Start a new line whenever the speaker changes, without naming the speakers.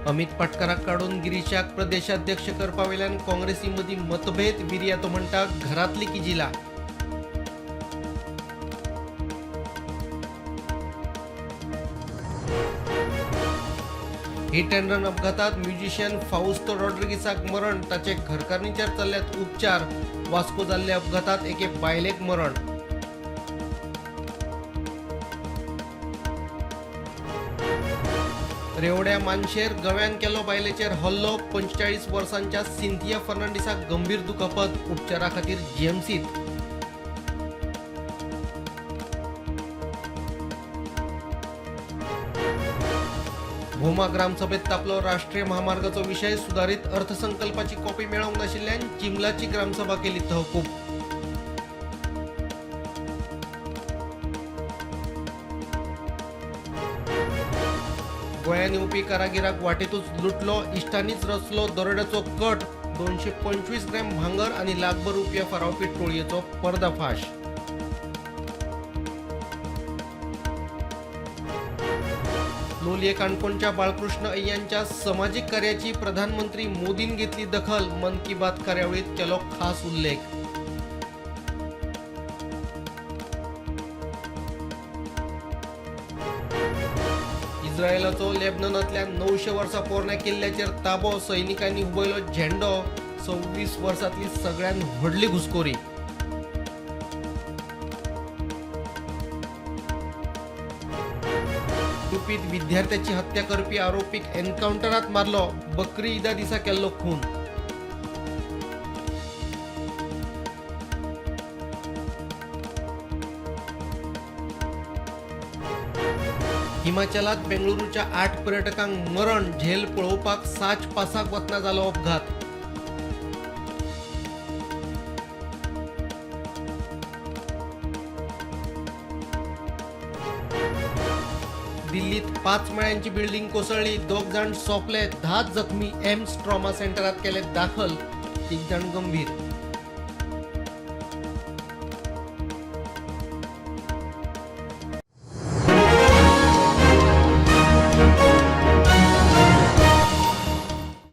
अमित पाटकाराक काडून गिरीशाक प्रदेशाध्यक्ष करपा वयल्यान काँग्रेसी मदीं मतभेद. विरियातो म्हणटा घरांतली किजिला. हिट अँड रन अपघातात म्युझिशियन फाउस्तो रॉड्रिगीसाक मरण. ताचे घरकान्नीचेर चल्ल्यात उपचार. वास्को जाल्ल्या अपघातात एके बायलेक मरण. रेवड्या मानशेर गव्यान केलो बायलेचेर हल्लो. 45 वर्सांच्या सिंथिया फर्नांडीसाक गंभीर दुखापत. उपचारा खातीर जीएमसीत. भोमा ग्रामसभेत तापलो राष्ट्रीय महामार्गाचो विशय. सुधारित अर्थसंकल्पाची कॉपी मेळोवंक नाशिल्ल्यान चिंबलाची ग्रामसभा केली तहकूब. गोंयांत येवपी कारागिराक वाटेतूच लुटलो. इश्टांनीच रचलो दरोड्याचो कट. 225 ग्रॅम भांगर आनी लाखभर रुपया फारावपी टोळयेचो पर्दाफाश. लोलये काणकोणच्या बाळकृष्ण अय्यांच्या समाजीक कार्याची प्रधानमंत्री मोदीन घेतली दखल. मन की बात कार्यावळीत केलो खास उल्लेख. इस्रायलाचो लेबननांतल्या 900 वर्सां पोरण्या किल्ल्याचेर ताबो. सैनिकांनी हुबयलो झेंडो. 26 वर्सांतली सगळ्यांत व्हडली घुसखोरी. युपीत विद्यार्थ्याची हत्या करपी आरोपीक एन्काउंटरात मारलो. बकरी ईदा दिसा केल्लो खून. हिमाचलात बेंगळुरूच्या 8 पर्यटकांक मरण. झेल पळोवपाक साच पासाक वतना जालो अपघात. दिल्लीत 5 माळ्यांची बिल्डिंग कोसळ्ळी. 2 जाण सोंपले, 10 जखमी. एम्स ट्रॉमा सेंटरात केले दाखल, 3 जाण गंभीर.